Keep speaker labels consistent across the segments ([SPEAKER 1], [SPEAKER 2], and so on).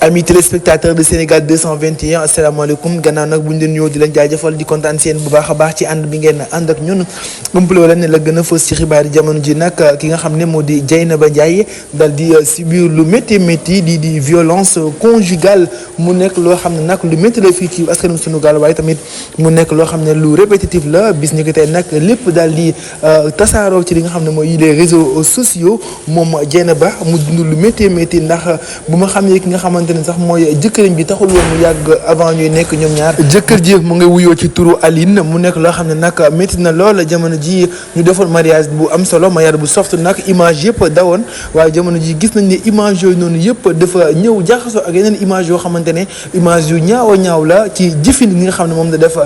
[SPEAKER 1] Amis téléspectateurs de Sénégal 221 asalaamaaleykum gannaaw nag bu ñu leen ñëw di leen jaajëfal di kontaan seen bu baax a baax ci ànd bi ngeen ànd ak ñun umpale wala ne la gën a fës ci xibaar yi jamono ji nag ki nga xam ne moo di Dieynaba Ndiaye dal di subir lu métti métti di violence conjugale mu nekk loo xam ne nag lu métti la fii ci askanum sunu gaal waaye tamit mu nekk loo xam ne lu répétitif la bis ni ko tey nag lépp daal di tasaaroo ci li nga xam ne mooy les réseaux sociaux moom Dieynaba mu dund lu métti métti ndax bu ma xamee ki nga xamante sax mooy jëkkëram bi taxul woon mu yàgg avant ñuy nekk ñoom ñaar jëkkër ji mu ngi wuyoo ci turu Aline mu nekk loo xam ne nag métti na lool jamono ji ñu defoon mariage bu am solo mariage bu soft nag image yëpp dawoon waaye jamono ji gis nañ ne image yooyu noonu yëpp dafa ñëw jaxasoo ak yeneen image yoo xamante ne image yu ñaaw a ñaaw la ci jëfin gi nga xam ne moom da def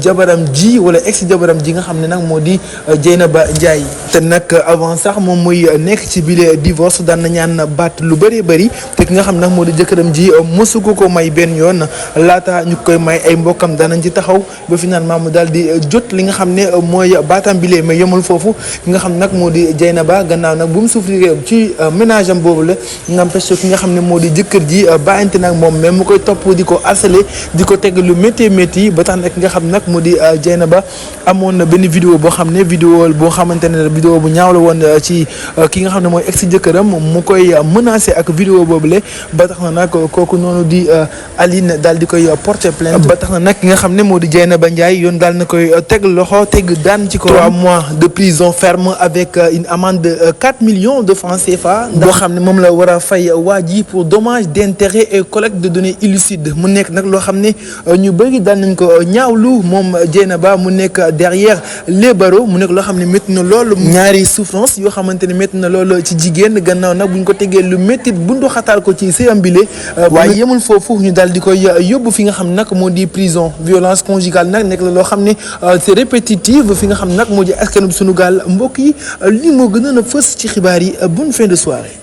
[SPEAKER 1] jabaram ji wala ex jabaram ji nga xam ne nag moo di Dieynaba Ndiaye te nag avant sax moom muy nekk ci bile divorce daan na ñaan baat lu bëree bëri te ki nga xam ne nag moo di jëkkëram ji mosu ko may benn yoon laata ñu koy may ay mbokkam danañ ci taxaw ba finalement mu daal di jot li nga xam ne mooy baatam bi lee mais yemul foofu ki nga xam nag moo di Dieynaba gannaaw nag bu mu souffrir ci ménage am boobu la nga empêché ki nga xam ne moo di jëkkër ji bàyyante nag moom mais mu koy topp di ko harcelé di ko teg lu métti métti ba tax nag ki nga xam nag moo di Dieynaba amoon na benn vidéo boo xam ne vidéo boo xamante ne vidéo bu ñaaw la woon ci ki nga xam ne mooy ex jëkkëram mu koy menacé ak vidéo boobu la ba tax na nag kooku noonu di Aline daal di koy porter plainte ba tax na nag ki nga xam ne moo di Dieynaba Ndiaye yoon daal na koy teg loxo teg daan ci ko 3 mois de prison ferme avec une amende de 4 millions de francs CFA boo xam ne moom la war a fay waa ji pour dommage d'intérêt et collecte de données illicites mu nekk nag loo xam ne ñu bëri daal nañ ko ñaawlu moom Dieynaba mu nekk derrière les barreaux mu nekk loo xam ne métti na lool ñaari souffrance yoo xamante ne métti na lool ci jigéen gannaaw nag bu ñu ko tegee lu métti bundu xataal ko ci sëyam bile waaye yemul foofu ñu daal di koy yóbbu fi nga xam nag moo di prison violence conjugale nag nekk la loo xam ne c'est répétitive fi nga xam nag moo di askanu sunu gaal mbokk yi li moo gënoon a fës ci xibaar yi bonne fin de soirée.